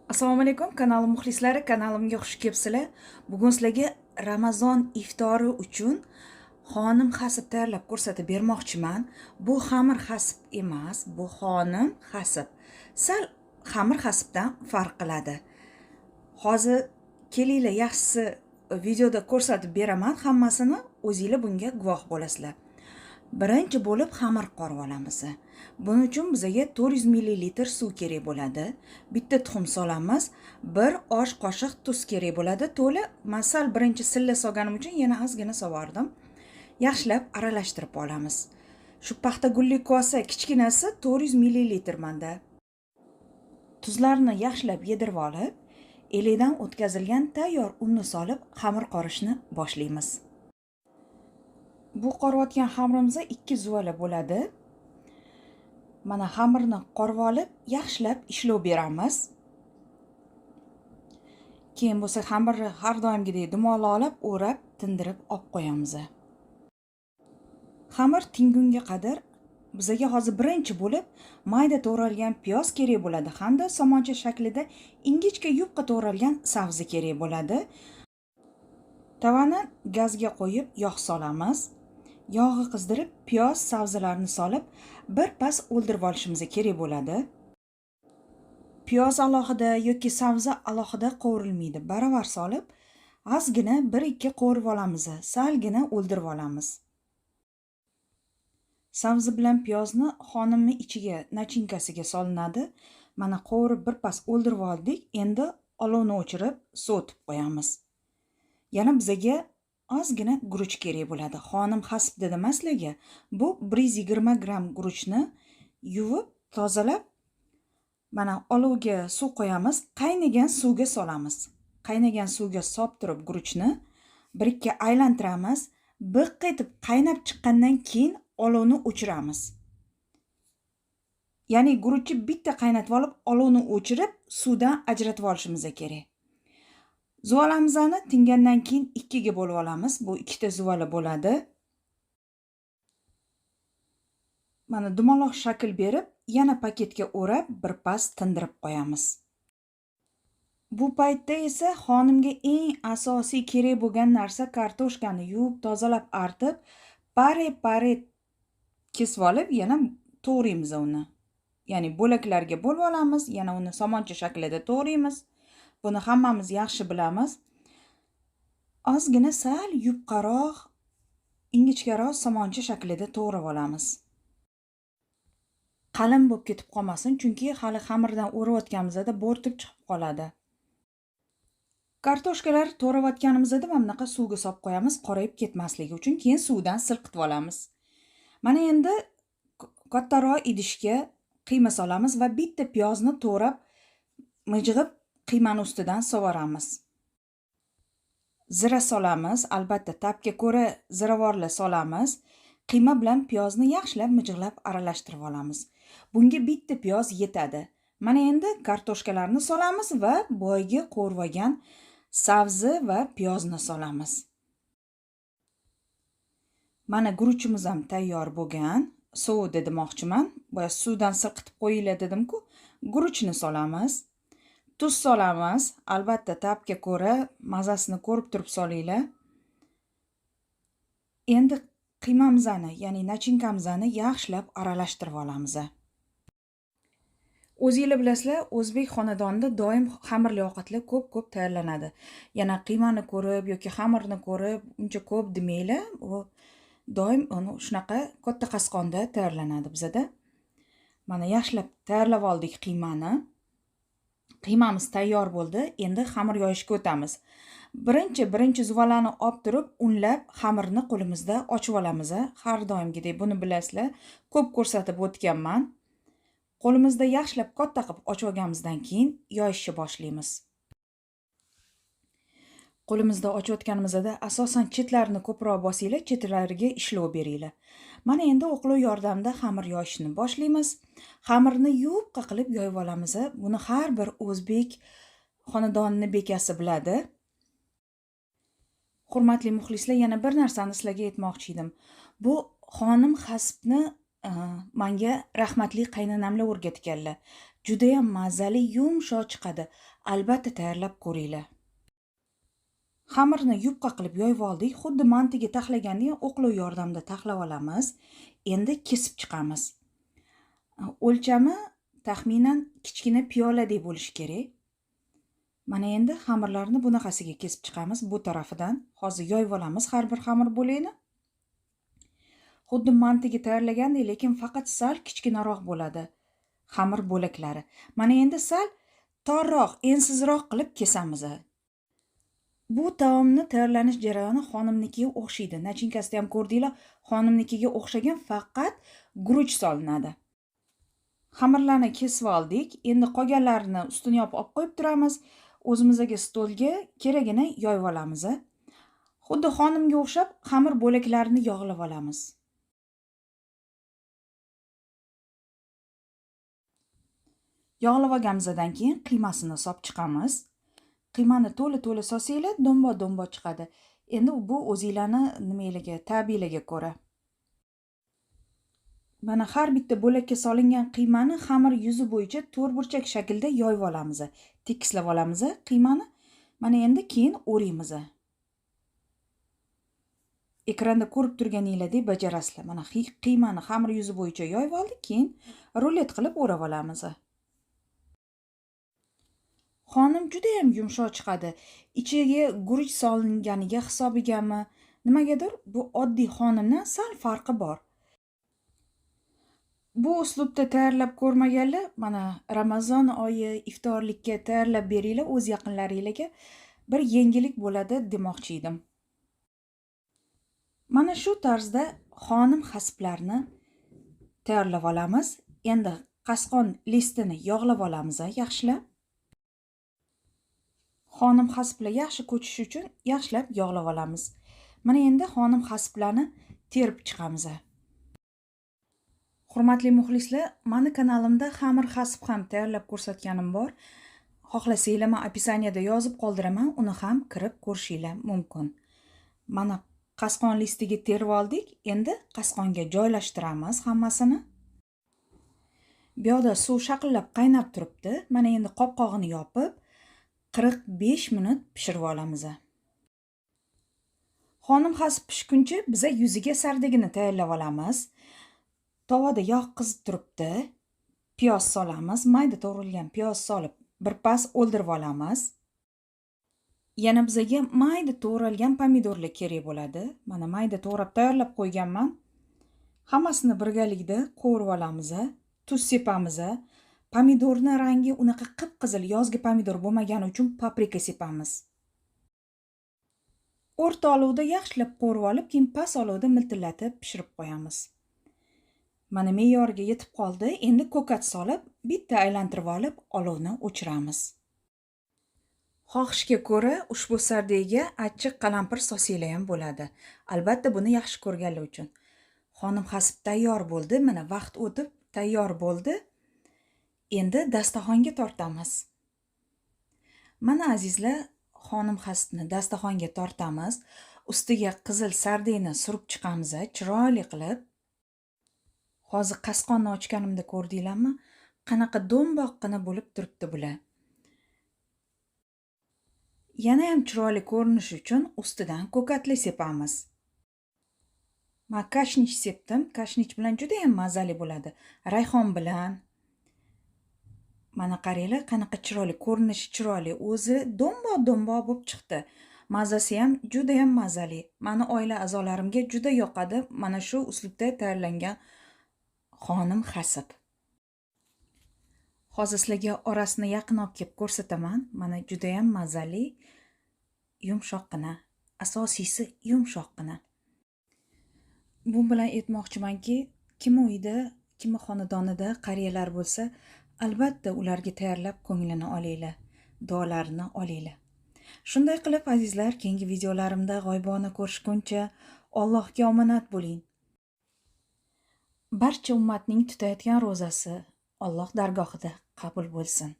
Assalomu alaykum, kanalim muxlislari, kanalimga xush kelibsizlar. Bugun sizlarga Ramazon iftori uchun xonim hasip tayyorlab ko'rsatib bermoqchiman. Bu xamir hasip emas, bu xonim hasip. Sal xamir hasipdan farq qiladi. Hozir kelinglar, yaxshisi videoda ko'rsatib beraman hammasini, o'zinglar bunga guvoh bo'lasizlar. Birinchi bo'lib xamir qorib olamiz. Buning uchun bizga 400 ml suv kerak bo'ladi. Bitta tuxum solamiz, 1 osh qoshiq tuz kerak bo'ladi. To'la, man sal birinchi silla solganim uchun yana ozgina sovardim. Yaxshilab aralashtirib olamiz. Shu paxta gulli kosa kichkinasi 400 ml manda. Tuzlarni yaxshilab yedirib olib, elakdan o'tkazilgan tayyor unni solib xamir qorishni boshlaymiz. Bu qorayotgan xamirimiz 2 zuvala bo'ladi. Mana xamirni qorib olib, yaxshilab ishlov beramiz. Keyin bo'lsa xamirni har doimgidek dumaloq olib, o'rab, tindirib olib qo'yamiz. Xamir tingunga qadar bizaga hozir birinchi bo'lib mayda to'g'ralgan piyoz kerak bo'ladi hamda somoncha shaklida ingichka yupqa to'g'ralgan sabzi kerak bo'ladi. Tavani gazga qo'yib yog' solamiz. Yog'i qizdirib, piyoz, sabzilarni solib, bir pas o'ldirib olishimiz kerak bo'ladi. Piyoz alohida yoki sabzi alohida qovurilmaydi. Baravar solib, ozgina 1-2 qovurib olamiz, salgina o'ldirib olamiz. Sabzi bilan piyozni xonimni ichiga, nachinkasiga solinadi. Mana qovurib bir pas o'ldirib oldik. Endi olovni o'chirib, sovutib qo'yamiz. Yana bizaga ozgina guruch kerak bo'ladi. Xonim hasip dedim sizlarga. Bu 120 gramm guruchni yuvib, tozalab, mana olovga suv qo'yamiz, qaynagan suvga solamiz. Qaynagan suvga solib turib guruchni 1-2 aylantiramiz. Biq etib qaynab chiqqandan keyin olovni o'chiramiz. Ya'ni guruchni bitta qaynatib olib, olovni o'chirib, suvdan ajratib olishimiz kerak. Zuvalamizni tingandan keyin 2 ga bo'lib olamiz. Bu ikkita zuvala bo'ladi. Mana dumaloq shakl berib, yana paketga o'rab bir pas tindirib qo'yamiz. Bu paytda esa xonimga eng asosiy kerak bo'lgan narsa kartoshkani yuvib, tozalab, artib, pare-pare kesib olib, yana to'g'raymiz uni. Ya'ni bo'laklarga bo'lib olamiz, yana uni somoncha shaklida to'g'raymiz. Buni hammamiz yaxshi bilamiz. Ozgina sal yupqaroq, ingichkaroq somoncha shaklida to'g'rab olamiz. Qalin bo'lib ketib qolmasin, chunki hali xamirdan o'rayotganimizda bo'rtib chiqib qoladi. Kartoshkalar to'g'rayotganimizda mana bunaqa suvga solib qo'yamiz, qorayib ketmasligi uchun, keyin suvdan silqitib olamiz. Mana endi kattaroq idishga qiyma solamiz va bitta piyozni to'g'rab, mijg'ib qiymani ustidan sovaramiz. Zira solamiz, albatta ta'bga ko'ra ziravorlar solamiz. Qiyma bilan piyozni yaxshilab mijg'lab aralashtirib olamiz. Bunga bitta piyoz yetadi. Mana endi kartoshkalarni solamiz va boyagi qovurib olgan sabzi va piyozni solamiz. Mana guruchimiz ham tayyor bo'lgan. Sovudi demoqchiman. Boya suvdan silqitib qo'yinglar dedim-ku. Guruchni solamiz. Tuz solamiz. Albatta ta'bga ko'ra mazasini ko'rib turib solinglar. Endi qiymamizni, ya'ni nachinkamizni yaxshilab aralashtirib olamiz. O'zinglar bilasizlar, o'zbek xonadonida doim xamirli ovqatlar ko'p-ko'p tayyorlanadi. Yana qiymani ko'rib yoki xamirni ko'rib uncha ko'p demanglar. U doim uni shunaqa katta qasqonda tayyorlanadi bizada. Mana yaxshilab tayyorlab oldik qiymani. Qiymamiz tayyor bo'ldi. Endi xamir yoyishga o'tamiz. Birinchi zuvalani olib turib, unlab xamirni qo'limizda ochib olamiz. Har doimgidek buni bilasizlar, ko'p ko'rsatib o'tganman. Qo'limizda yaxshilab katta qilib ochib olganimizdan keyin yoyishni boshlaymiz. Qo'limizda ochayotganimizda asosan chetlarini ko'proq bosinglar, chetlariga ishlov beringlar. Mana endi o'qlov yordamida xamir yoyishni boshlaymiz. Xamirni yupqa qilib yoyib olamiz. Buni har bir o'zbek xonadonining bekasi biladi. Hurmatli muxlislar, yana bir narsani sizlarga aytmoqchi edim. Bu xonim hasipni manga rahmatli qaynonamlar o'rgatganlar. Juda ham mazali, yumshoq chiqadi. Albatta tayyorlab ko'ringlar. Xamirni yupqa qilib yoyib oldik. Xuddi mantiga taxlagandek o'qlov yordamida taxlab olamiz. Endi kesib chiqamiz. O'lchami taxminan kichkina piyoladek bo'lishi kerak. Mana endi xamirlarni bunaqasiga kesib chiqamiz bu tarafidan. Hozir yoyib olamiz har bir xamir bo'lagini. Xuddi mantiga tayyorlagandek, lekin faqat sal kichkinaroq bo'ladi xamir bo'laklari. Mana endi sal torroq, ensizroq qilib kesamiz. Bu taomni tayyorlanish jarayoni xonimnikiga o'xshaydi. Nachinkasida ham ko'rdinglar, xonimnikiga o'xshagan, faqat guruch solinadi. Xamirlarni kesib oldik. Endi qolganlarini ustini yopib olib qo'yib turamiz. O'zimizga stolga keragini yoyib olamiz. Xuddi xonimga o'xshab xamir bo'laklarini yog'lab olamiz. Yog'lab olganimizdan keyin qiymasini solib chiqamiz. Qiymani to'la-to'la solsanglar, do'mbo-do'mbo chiqadi. Endi bu o'zinglarni nimalarga, ta'biylarga ko'ra. Mana har bitta bo'lakka solingan qiymani xamir yuzi bo'yicha to'rtburchak shaklda yoyib olamiz. Tekislab olamiz qiymani. Mana endi keyin o'raymiz. Ekranda ko'rib turganinglardek bajarasizlar. Mana qiymani xamir yuzi bo'yicha yoyib oldik, keyin rulet qilib o'rab olamiz. Xonim juda ham yumshoq chiqadi. Ichiga guruch solinganiga hisobigami, nimagadir bu oddiy xonimdan sal farqi bor. Bu uslubda tayyorlab ko'rmaganlar, mana Ramazon oyi iftorlikka tayyorlab beringlar o'z yaqinlaringizga, bir yengillik bo'ladi demoqchi edim. Mana shu tarzda xonim hasiplarni tayyorlab olamiz. Endi qasqon listini yog'lab olamiz yaxshilab. Xonim hasiplar yaxshi ko'chishi uchun yaxshilab yog'lab olamiz. Mana endi xonim hasiplarni terib chiqamiz. Hurmatli muxlislar, meni kanalimda xamir hasip ham tayyorlab ko'rsatganim bor. Xohlasanglar men opisaniyada yozib qoldiraman, uni ham kirib ko'rishinglar mumkin. Mana qasqon listiga terib oldik. Endi qasqonga joylashtiramiz hammasini. Bu yoqda suv shaqillab qaynab turibdi. Mana endi qopqog'ini yopib 45 minut pishirib olamiz. Xonim hasip pishguncha biza yuziga sardagini tayyorlab olamiz. Tovada yog' qizib turibdi. Piyoz solamiz, mayda to'g'ralgan piyoz solib birpas o'ldirib olamiz. Yana bizaga mayda to'g'ralgan pomidorlar kerak bo'ladi. Mana mayda to'g'rab tayyorlab qo'yganman. Hammasini birgalikda qovurib olamiz, tuz sepamiz. Pomidorni rangi unaqa qip-qizil yozgi pomidor bo'lmagani uchun paprika sepamiz. O'rta olovda yaxshilab qovurib olib, keyin past olovda miltillatib pishirib qo'yamiz. Mana me'yoriga yetib qoldi. Endi ko'kat solib, bitta aylantirib olib, olovni o'chiramiz. Xohishga ko'ra ushbu sardaga achchiq qalampir sosinglar ham bo'ladi. Albatta buni yaxshi ko'rganlar uchun. Xonim hasip tayyor bo'ldi. Mana vaqt o'tib tayyor bo'ldi. Endi dasturxonga tortamiz. Mana azizlar, xonim hasipni dasturxonga tortamiz. Ustiga qizil sardini surib chiqamiz, chiroyli qilib. Hozir qasqonni ochganimda ko'rdinglarmi? Qanaqa do'mboqqina bo'lib turibdi bular. Yana ham chiroyli ko'rinishi uchun ustidan ko'katli sepamiz. Men kashnich sepdim. Kashnich bilan juda ham mazali bo'ladi. Rayhon bilan. Mana qaranglar, qanaqa chiroyli ko'rinishi, chiroyli. O'zi do'mboq-do'mboq bo'lib chiqdi. Mazasi ham juda ham mazali. Meni oila a'zolarimga juda yoqadi mana shu uslubda tayyorlangan xonim hasip. Hozir sizlarga orasini yaqin olib kelib ko'rsataman. Mana juda ham mazali, yumshoqqina, asosiysi yumshoqqina. Bu bilan aytmoqchimanki, kim uyda, kim xonadonida qariyalar bo'lsa, albatta ularga tayyorlab ko'nglini olinglar, duolarini olinglar. Shunday qilib azizlar, keyingi videolarimda g'oyibona ko'rishguncha Allohga omonat bo'ling. Barcha ummatning tutayotgan ro'zasi Alloh dargohida qabul bo'lsin.